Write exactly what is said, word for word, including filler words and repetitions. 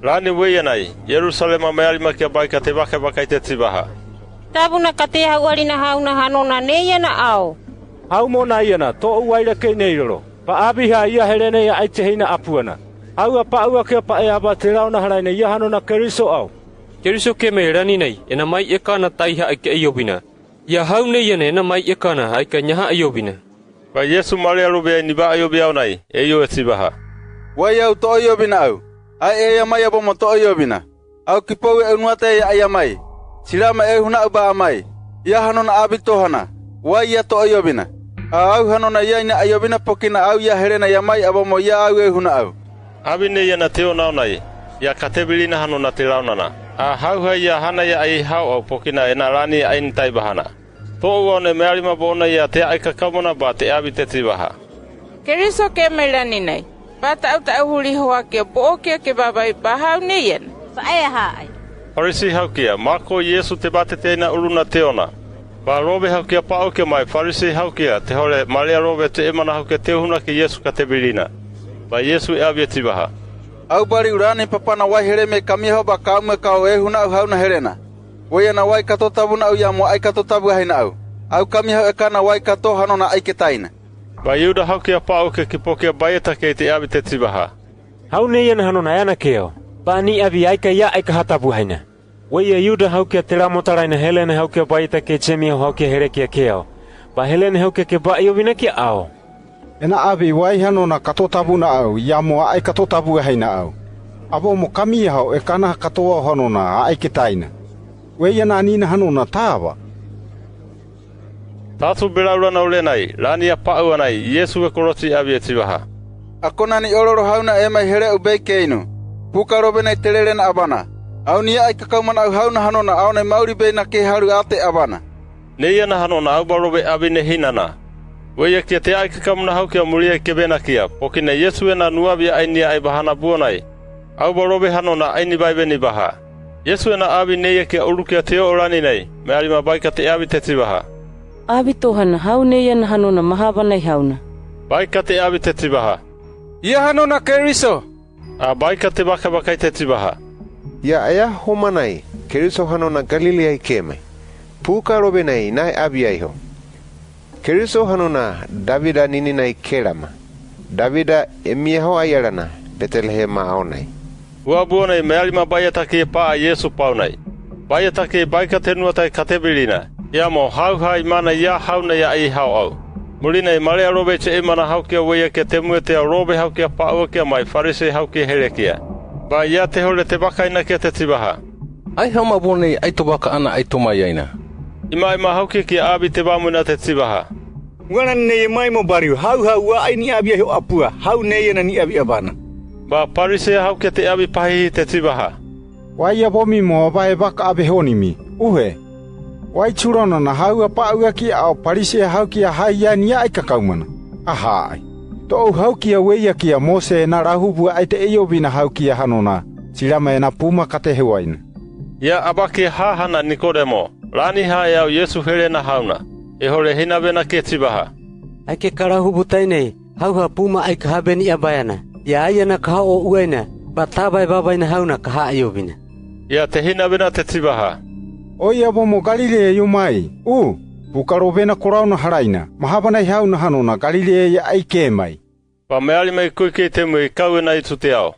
Lani weianai, Ierusalema mealima kia baika te vakavakai te tsivaha: Tavuna katea haualina hauna hanona neia na ao. Hau mo naiana, to'u wailakei neiroro. Pa aviha ia helene ia aitehina apuana. Hau a pa'uakia pa'e ava te laonahalaina ia hanona Keriso au. Keriso keme, lani nai, ena mai ekana taiha aika iovina. Ia hau neiana ena mai ekana aika ñaha iovina. Ba Iesu malealovea i niva'a iovi ao nai, eio e tsivaha: Wai au to'o iovina au? Ai eia mai abo mo to'o iovina. Au kipou e unuate ia aia mai. Silama ehu na'u ba amai. Ia hanona avi tohana. Wai ia to'o iovina? A au hanona ia ina'a iovina pokina au ia helena ia mai abo mo ia au ehu na'u. Avi neiana te ona ao nai, ia katevilina hanona te laonana. A hauhai ia hana ia ai hao au pokina ena lani ai ni taibahana. To'u ao ne mealima bona ia te aika kamona ba te avi te tsivaha: Keriso keme, lani nai, ba ta'uta'uhuli hoakia bo'okia ke vavai ba hau neiana. Fa'ea ha'ai. Farisi haukia, mako Iesu te bateteina uluna te ona. Ba love haukia pa'uakia mai Farisi haukia te hole malealove che'emana haukia te uhuna ke Iesu katevilina. Ba Iesu e avi e tsivaha: Au bali u lani papana wai heleme kamia ho ba kaumue kau ehu na'u hauna helena. Weiana wai kato tavu na'u ia mo ai kato tavuahi na'u. Au kamia ho ekana wai kato hanona aike taina. Ba Iuda haukia pa'uakia kipokia baiatakei te avi te tsivaha: Hau neiana hanona eanakeao, ba ni avi aika ia aika ha tavuahaina. Weia Iuda haukia te lamotalaina helene haukia baiatakei chemia haukia helekia keao. Ba helene haukia ke ba iovinakia ao. Ena avi wai hanona kato tavu na'au ia mo ai kato tavuahi na'au. Abo mo kamia ho ekana kato au hanona aike taina. Weia nanina hanona tava. Tasu belaula na ole nai, lani a pa'ua nai, Iesu e kolosi avi e tsivaha: Akona ni ololo hauna e mai hele'u bei keinu. Puka love nai te lele na avana. Au ni aika kaumana au hauna hanona ao nai mauli bei na ke halu ate avana. Neiana hanona au ba love avi nehinana. Weiakia te aika kamuna haukia mulia i kevenakia pokina Iesu ena nuavi ai ni ai vahana buo nai. Au ba love hanona ai ni vaive ni vaha. Iesu ena avi neiakia ulukia te o'o lani nai, mealima baika te avi te tsivaha: Avi tohana, hau neiana hanona mahavanai hauna. Baika te avi te tsivaha: Ia hanona Keriso. A baika te vakavakai te tsivaha: Ia ea homa nai, Keriso hanona Galileai keme. Puka love nai nai avi ai ho. Keriso hanona Davida nini nai kelama. Davida emia ho ai alana, Petelehema ao nai. Ua buo nai mealima baiatakei pa'a Iesu pau nai. Baiatakei baika te nuatai katevilina. Ia mo hauhai mana ia hauna ia ai hao au. Muli nai malealove che'emana haukia weiakia te muete au love haukia pa'uakia mai Farisi haukia helekia. Ba ia te hole te vakainakia te tsivaha: Ai homa buo nai aito vaka ana aito mai aina. Imaima haukia kia avi te vamuina te tsivaha: Muana ni nai mai mo bali u hauhau ua ai ni avi ai ho apua, hau neiana ni avi avana. Ba Farisi haukia te avi pahihi te tsivaha: Wai abo mi mo ava e vaka ave honimi? Uhe. Wai churona na hau a pa'uakia ao Farisi haukia hai ia ni aika kaumana? Aha'ai. To'u haukia weiakia Mose ena lahubu ai te iovina haukia hanona, silama ena puma katehuaina. Ia avakia hahana Nikodemo, lani hae au Iesu helena hauna. E hole hinavena ke tsivaha: Aike ka lahubu tainei, hauha puma aika ha veni abaiana. Ia aiana ka ha'o uaina, ba tava e vavaina hauna ka ha iovina. Ia te hinavena te tsivaha: Oi abo mo Galilea io mai? U, puka love na kolauna halaina, mahavanai hauna hanona Galilea ia ai kemai. Ba mealima i kuikei te mui kau ena itsute ao.